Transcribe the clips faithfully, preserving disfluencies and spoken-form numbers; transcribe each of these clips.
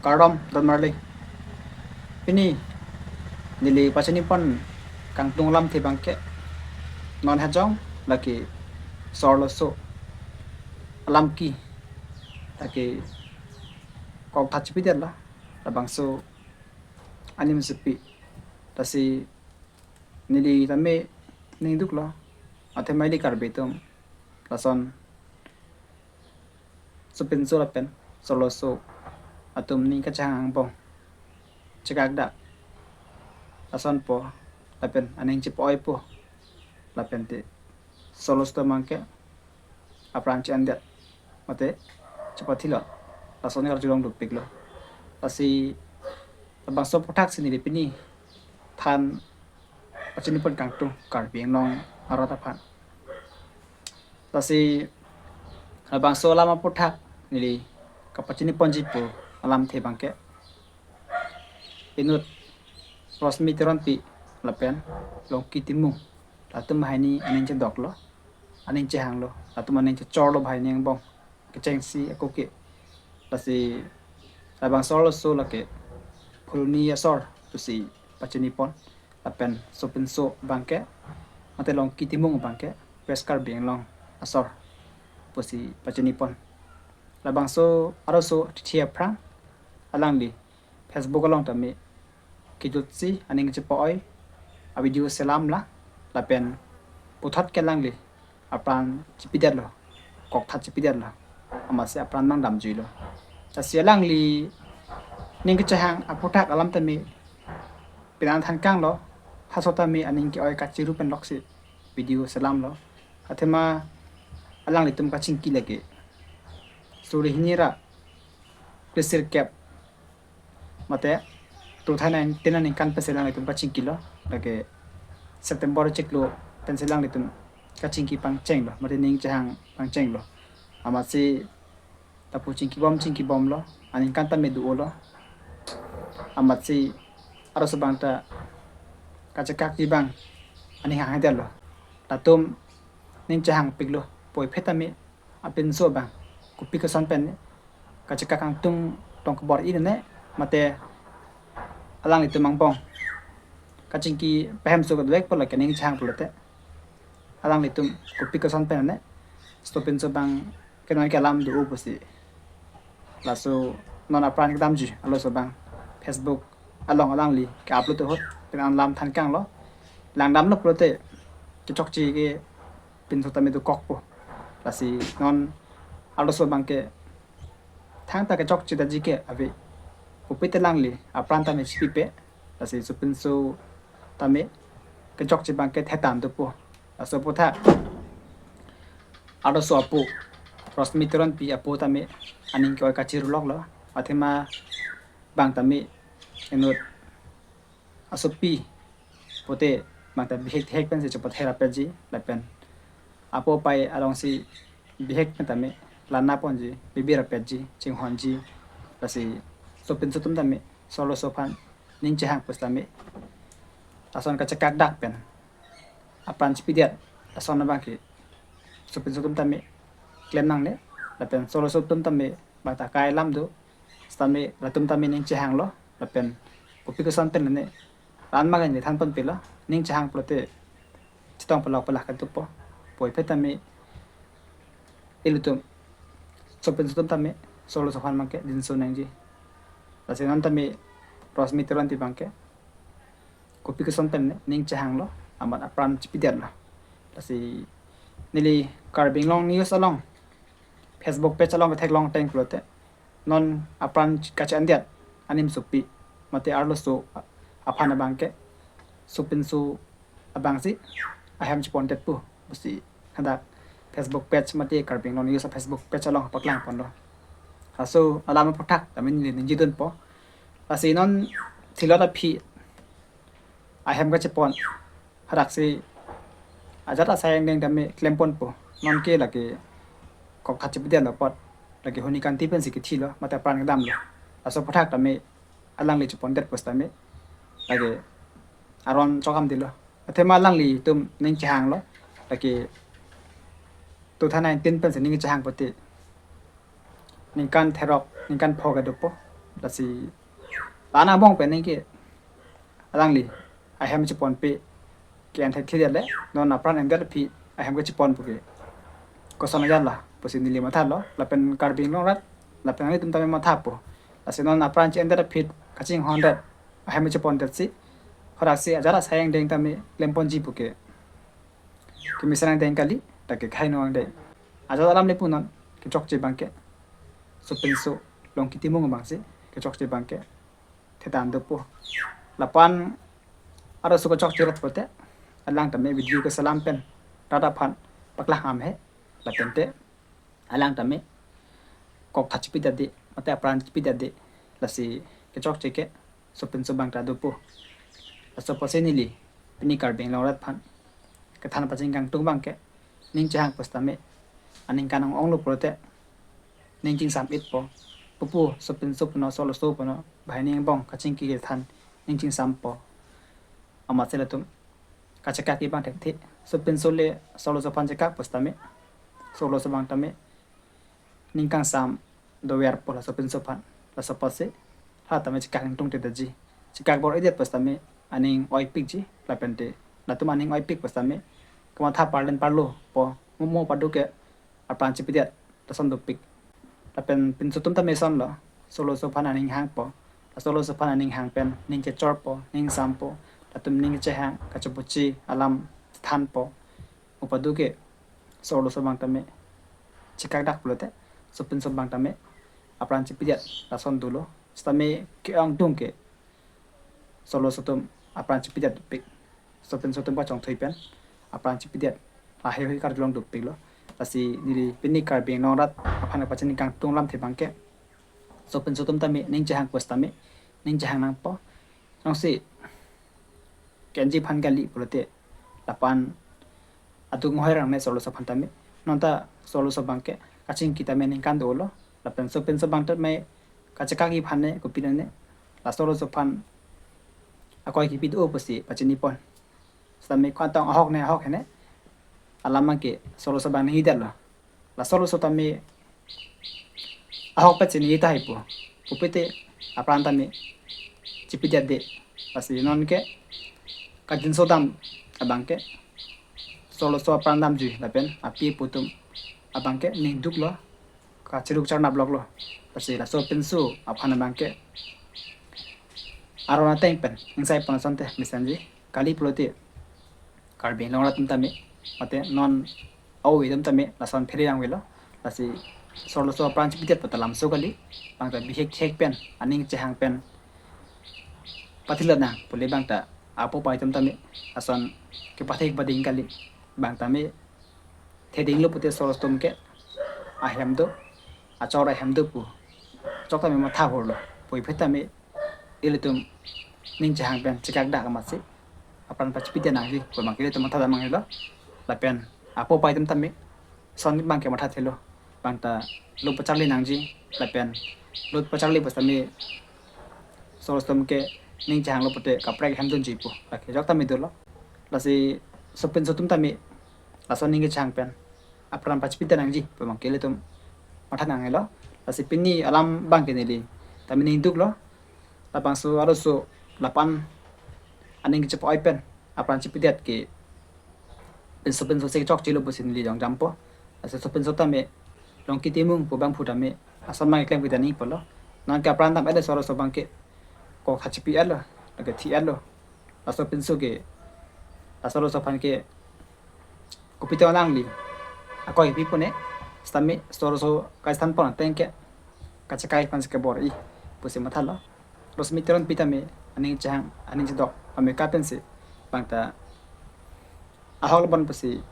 Kardom don marli. Pini neli pachini pon kangtung alamthe abangke non hajong lake sorloso alam ke, lake koktha chipidetlo, labangso anim supi. Lasi neli tame ningduklo, athema ili Karbi atum lason sopinso lapen sorloso atum aning kachehang angbong chekakdak lasonpo, lapen aning chepa-oipo, lapen te sorloso atum abangke apran che-andet mate chepathilo, lason karjulong dopiklo. Lasi labangso aputhak si neli pini than pachini pon kangtung Karbi Anglong arat aphan. Lasi labangso alam aputhak neli kapachini ponji pu alamthe abangke inut Rosmi Teronpi lapen Longki Timung, latum banghini aning chedoklo, aning chehanglo, latum aning chechorlo banghini angbong kechengsi ako ke. Lasi labangso sorloso lake Phuloni asor pusi pachini pon, lapen sopinso abangke mate Longki Timung abangke West Karbi Anglong asor pusi pachini pon. Labangso arloso athithi aphrang alangli Facebook along tame kejutsi aning chepa-oi avideo selamlo, lapen puthot ke alangli apran chipidetlo, koktha chipidetlo, amatsi apran abang damjuilo. Lasi alangli aning kachehang aputhak alam tame penang thankanglo, halaso tame aning ke-oi kachiru pen loksi video selamlo. Athema alanglitum kachingki lake suri hini ra kresirkep mate two thousand nineteen aningkan pensi alanglitum kachingkilo, lake September chiklo pensi alanglitum kachingki pangchenglo mate aning chehang pangchenglo. Amatsi lapu chingkibom chingkibomlo, aningkan tame do-olo. Amatsi arloso abang ta kachekakji abang aning hanghe detlo. Latum aning chehangpiklo, puvoiphit tame apinso abang kopi koson pen kachekak kangtung tong kebor-i ne, mate alanglitum angbong kachingki pahemso kedolek pulo, aning chehang pulote alanglitum kopi koson pen ne sopinso abang ke non ke alam do-o pusi. Laso non apran kedamji arloso abang Facebook along alangli ke-upload ahut penang alam thankanglo. Langdamlo pulote kechokche ke pinso tame dokokpo. Lasi non arloso abangke thangta kechokche daji ke ave. Puvoiphit alangli apran tame chipipe, lasi sopinso tame kechokche abangke thetan dopo. Laso aputhak arloso apo, Rosmi Teronpi apo tame aning ke-oi kachiruloklo. Athema bang tame inut asopi pute bang ta bihek hek pensi chepathe rapetji, lapen apo apai alongsi bihek pen tame lana ponji, bibir rapetji, chinghonji. Lasi sopinso atum tame sorloso aphan aning chehang pusitame lason kachekakdak pen apran chipidet lason abangke sopinso atum tame klem nangne, lapen sorloso atum tame bang ta kai alam do, sitame latum tame aning chehanglo, lapen kopi koson pen ne ran magan ne than ponpilo, aning chehang pulote chetong palok palak ketupo. Puvoiphit tame ilitum sopinso atum tame sorloso aphan abangke dinso nangji. Lasi non tame Rosmi Teronpi abangke kopi koson pen ne aning chehanglo, amat apran chipidetlo. Lasi neli Karbi Anglong News along Facebook page along ketheklong ateng pulote non apran kache-andet anim supi mate arloso aphan abangke sopinso abangsi ahem chepondetpo pusi hadak Facebook page mate Karbi Anglong News a-Facebook page along paklang ponlo. Laso alam aputhak tame neli ningjidunpo. Lasi non thilot aphi ahem kachepon hadaksi ajat asai angdeng tame klem ponpo. Non ke lake koktha chipidetlo apot lake huni kanti pensi kethilo mate apran kedamlo. Laso aputhak tame alangli chepondet pusitame lake aron chokam dilo. Athema alanglitum aning chehanglo, lake two thousand nineteen pensi aning chehang pute ningkan therok, ningkan pho kedopo. Lasi la-an angbong pen ningke alangli ahem chiponpe ke-en thekthedet le, non apran endet aphi ahem kechipon pu ke koson ajat la pusi neli mathalo, lapen Karbi Anglong arat lapen nanglitum tame mathapo. Lasi non apran chi-endet aphi kachinghondet ahem chipondetsi, khoraksi ajat asai angdeng tame klemponji pu ke kemesen angdeng kali, ta ke khei-no angdeng. Ajat alam le punon, kechokche abangke sopinso Longki Timung abangsi kechokche abangke thetan dopo. Lapu-an arloso kechokche rat pulote, alang tame video keselam pen rat aphan paklang ham he, lapen te alang tame koktha chipidetde, mate apran chipidetde, lasi kechokche ke sopinso abang ta dopo. Laso apotsi neli pini Karbi Anglong arat aphan kethan pachini kangtung abangke, ning chehang pusitame aning kanong-onglo pulote ning chingsam-itpo. Pupu sopinso puno, so-arloso puno, banghini angbong kachingki kethan ning chingsampo. Amatsi latum kachekakji abang thekthe. Sopinso le so-arloso aphan chekak pusitame, so-arloso abang tame ning kangsam doverpo la sopinso aphan. Laso apotsi ha tame chekak ning tungtedetji. Chekak bor-idet pusitame aning oipikji, lapen te latum aning oipik pusitame kamatha parlen parlo po, mo mo padu ke apran chipidet, lason dopik. Lapen pinso atum tame asonlo, so-arloso aphan aning hangpo. La so-arloso aphan aning hang pen ning chechorpo, ning sampo, latum ning chehang, kachopochi alam thanpo. Mo padu ke so-arloso abang tame chekakdak pulote sopinso abang tame apran chipidet, lason dolo. Sitame ke-ongdung ke so-arloso atum apran chipidetpik. Sopinso atum kachongthui pen apran chipidet, laheihui karjulong dopiklo. Lasi neli pini Karbi Anglong arat aphan pachini kangtung alamthe abangke, sopinso atum tame ning chehang pusitame ning chehang nangpo. Jongsi kenji aphan kali pulote, lapu-an aduk ngohoi rangne so-arloso aphan tame. Nonta so-arloso abangke kachingki tame ningkan dolo, lapen sopinso abang tame kachekakji aphan ne, kopi ne, la so-arloso aphan akoi kipi do pusi pachinipon. Sitame ko-an tong ahok ne ahok hene alam abangke so-arloso abang ningjedetlo. La so-arloso tame ahok pachiniji tahai pu, pupite apran tame chipidetde. Lasi nonke kajinso dam abangke so-arloso apran damjui lapen api apo atum abangke ning duklo, kachiruk charnap loklo. Lasi laso pinso aphan abangke aron ateng pen ingsaipon asonte mesenji. Kali pulote Karbi Anglong arat atum tame, mate non a-oi atum tame lason phere vangvelo. Lasi so-arloso apran chipidet pu ta lamso kali, bang ta bihek hek pen, aning chehang pen pathilot nang pule bang ta apo pai atum tame lason kepathe pading kali. Bang tame thedinglo pute so-arloso atum ke ahem do, achor ahem do pu chok tame matha horlo. Puvoiphit tame ilitum ning chehang pen chekakdak amatsi apran pachipidet nangji pu abangke ilitum matha damnang helo. Lapen apo pai atum tame son abangke mathathelo, bang ta lut pacharli nangji, lapen lut pacharli pusitame so-arloso atum ke ning chehanglo pute kaprek ahem dunji pu, lake chok tame dolo. Lasi sopinso atum tame lason ning kechehang pen apran pachipidet nangji pu abangke ilitum matha nang helo. Lasi pini alam abangke neli tame ning duklo. Labangso arloso lapu-an aning kechepa-oi pen apran chipidet ke pinso pinso si chokchelo pusi neli jongdampo. Lasi sopinso tame Longki Timung pu abangphu tame ason abang keklem kita nangji pulo. Nonke apran dam-etlo so-arloso abangke, koktha chipi-etlo, lake thi-etlo. Laso pinso ke, la so-arloso aphan ke kopi tong alangli akoi pipone, sitame so-arloso kaisthan pon ateng ke kachekai aphan si kebor-i pusi mathalo. Rosmi Teronpi tame aning chehang, aning chedok pame kapensi bang ta ahok lo bon pusi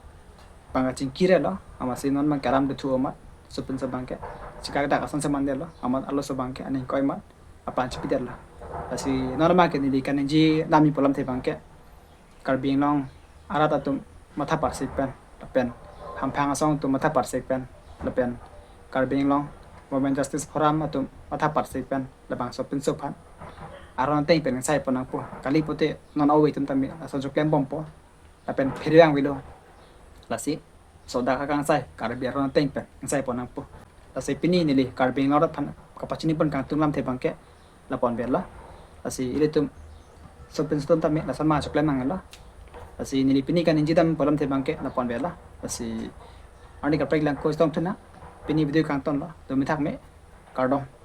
bang kachingkirelo, amatsi non abangke aram dothu amat, sopinso abangke chekakdak ason semandetlo, amat arloso abangke aning koi amat apran chipidetlo. Lasi non abangke neli kaningje damji pu alamthe abangke, Karbi Anglong arat atum matha parsik pen, lapen hamphang asong atum matha parsik pen, lapen Karbi Anglong Women Justice Forum atum matha parsik pen, labangso pinso aphan aron ateng pen ingsaipon nangpo. Kali pute non a-oi atum tame lason choklem bompo, lapen phere vangvelo. Lasi sodak akangsai Karbi aron ateng pen ingsaipon nangpo. Lasi pini neli Karbi Anglong arat aphan kapachinipon kangtung alamthe abangke, lapu-an avelo. Lasi ilitum sopinso atum tame lason ma choklem nanglo. Lasi neli pini kaningje dam pu alamthe abangke lapu-an avelo. Lasi arni kaprek lang ko chetong thunang. Pini video kangtonlo. Dome thakme. Kardom.